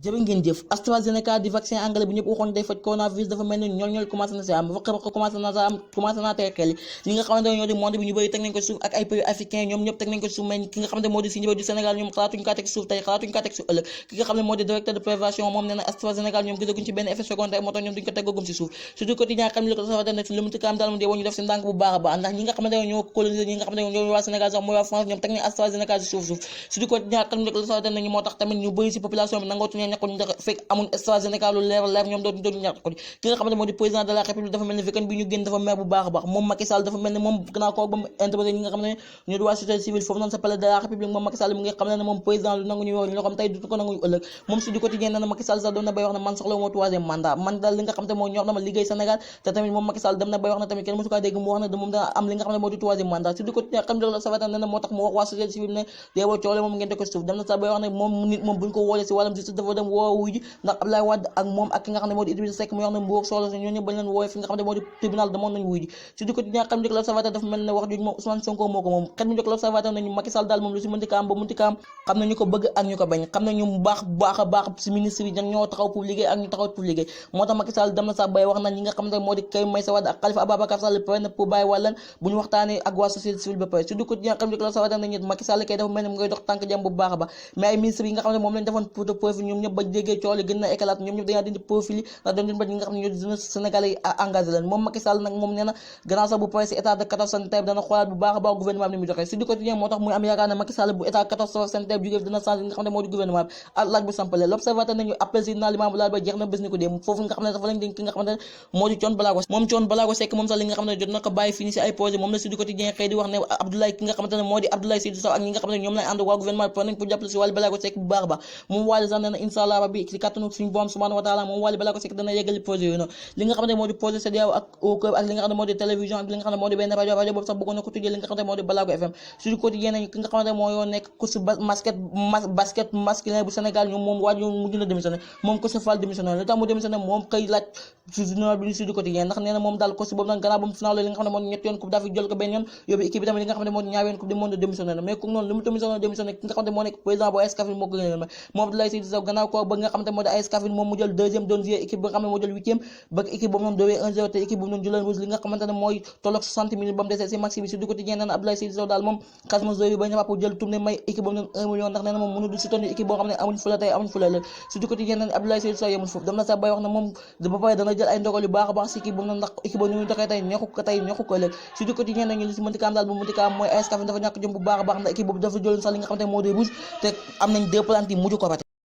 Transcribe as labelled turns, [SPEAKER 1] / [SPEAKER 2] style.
[SPEAKER 1] jërë ngeen jëf AstraZeneca di vaccin anglais bi ñëpp waxoon day faj coronavirus dafa mel ni ñool commencé na si am commencé naa tey xel ñi nga xamante ne ñoo di monde bi ñu bëri teg nañ ko suuf ak ay pays africain ñoom ñëpp teg nañ ko suuf mais ki nga xamante moo di si niveau du Sénégal ñoom xalaatuñu kaa teg suuf tey xalaatuñu kaa teg suuf ëllëg ki nga xam ne moo di directeur de prévention moom nee na AstraZeneca ñoom gisaguñ ci benn effet secondaire moo tax ñoom duñ ko teggagum si suuf surtout quotidien xam li ko safa ne lu mu tikaam daal mu dee ñu def si ndànk bu baax a baax ndax ñi nga xamante ne ñoo colonisé ñi nga xamante ne ñoo waa Sénégal sax mooy waa France ñoom teg nañ AstraZeneca si suuf surtout quotidien xam li ko safa ne moo tax tamit ñu bëri si population bi nangootuñu ñàkk ndax fekk amul AstraZeneca lu leer ñoom dootuñu ñàkk ko ki nga xamante moo di président de la république dafa mel ni weekend bi ñu génn dafa mer bu baax a baax moom Macky Sall dafa mel ni moom gannaaw ko ba mu interpellé ñi nga xam ne ñoo di waa société civile foofu noonu sa palais de la république moom Macky Sall mi nga xam ne moom président lu nangu ñu wax loo xam tey du ko nangu ëllëg moom si du quotidien nee na Macky Sall sax doon na bay wax ne man soxla moo troisième mandat man daal li nga xam te moo ñor na ma liggéey Sénégal te tamit moom Macky Sall dem na bay wax ne tamit kenn mosu kaa dégg mu wax ne moom dana am li nga xam ne moo di troisième mandat si du quotidien xam ne la sawatan nee na moo tax mu wax waa société civile ne déeboo coole moom ngeen ko suuf dem na sax bay wax ne moom nit moom buñ ko woolee si wàllam justice dafa dem woo wuy ji ndax Abdoulaye Wade ak moom ak ki nga xam ne moo di Idrissa Seck mu wax ne mbuur soxla si ñooñu bañ leen woowee fi nga xam ne moo di tribunal demoon nañu wuy ji si du quotidien xam ne l'Observateur dafa mel ne wax jooju moom Ousmane Sonko moo ko moom xet mu njëkk l'Observateur nañu Macky Sall daal moom lu si mënti kaam ba mënti kaam xam na ñu ko bëgg ak ñu ko bañ xam na ñu baax a baax si ministre yi ñoo taxaw pour liggéey ak ñu taxaw pour liggéey moo tax Macky Sall dem na sax bay wax na ñi nga xam ne moo di Karim Meïssa Wade ak Khalifa Ababacar Sall pare na pour bàyyi wàllan bu ñu waxtaanee ak waa société civile ba pare si du quotidien xam ne l'Observateur nañu Macky Sall kay dafa mel ne mu ngay dox tànk jàmm bu baax a baax mais ay ministre yi nga xam ne moom lañ defoon pour de profil ñoom ñëpp ba déggee coow li gën na éclate ñoom ñëpp dañaa dindi profil yi ndax dañ ba ñi nga xam ne ñoo di jeunesse sénégalais yi engagé leen moom Macky Sall nag moom nee na gannaaw sax bu pare si état de catastrophe sanitaire bi dana xoolaat bu baax a baax gouvernement bi ni muy doxee si du quotidien moo tax muy am yaakaar ne Macky Sall bu état catastrophe sanitaire bi jógee dina changé li nga xam ne moo di gouvernement bi ak laaj bu sampale l'Observateur nañu appel si naa limaam bu laal ba jeex na bés ni ko dee foofu nga xam ne dafa lañ dénk ki nga xamante ne moo di Thione Ballago Seck moom sax li nga xam ne jot na ko bàyyi fini si ay projet moom la si du quotidien xëy di wax ne Abdoulaye ki nga xamante ne moo di Abdoulaye Seydou Sow ak ñi nga xam ne ñoom lay ànd waa gouvernement bi pare nañ pour jàppale si Wally Ballago Seck bu baax a baax moom Wally sax nee na inshallah rabbi ci kàttanu suñu borom subhanahu wa taala moom Wally Ballago Seck dana yeggali projet yooyu noonu li nga xam ne moo di projet CEDEAO ak au cœur ak li nga xam ne moo di télévision ak li nga xam ne moo di benn rajo boobu sax bëggoon na ko tuddee li nga xam ne moo di Ballago FM su du quotidien nañu ki nga xamante ne moo yoo nekk coach basket masculin bu Sénégal ñoom moom waaj mujj na démissionné moom coach Fall démissionné lu tax mu démissionné moom kay laaj journal bi su du quotidien ndax nee na moom daal coach boobu nag gannaaw ba mu final li nga xam ne moo di ñetti yoon coupe d'Afrique jël ko benn yoon yóbbu équipe bi tamit li nga xam ne moo di ñaari yoon coupe du monde démissionné na mais comme noonu li mu démissionné ki nga xam ne moo nekk président bu AS Kaffrine moo ko gënal moom Abdoulaye Seydou Sow gannaaw ko ba nga xam ne moo di AS Kaffrine moom mu jël deuxième doon jouer équipe ba nga xam ne moo jël huitième ba équipe boobu noonu doowee 1-0 te équipe boobu noonu jëloon li nga xamante ne mooy tolloog 60 minutes ba mu desee si maxi bi si du quotidien nee na Abdoulaye Seydou Sow daal moom xasma zoyu ba ñëwaat pour jël tourné may équipe boobu noonu 1 million ndax nee na moom mënu du si tonni équipe boo xam ne amuñ fula tey amuñ fula ëllëg si du quotidien nee na Abdoulaye Seydou Sow yemul foofu dem na sax bay wax ne moom ba pare dana jël ay ndogal yu baax a baax si équipe boobu noonu ndax équipe boobu ñu doxee tey neexu ko ëllëg si du quotidien nañu li si mënti kaam daal bu mënti kaam mooy AS Kaffrine dafa ñàkk jom bu baax a baax ndax équipe boobu dafa jëloon sax li nga xamante ne moo di rouge te am nañ 2 plantes yi mujj ko rate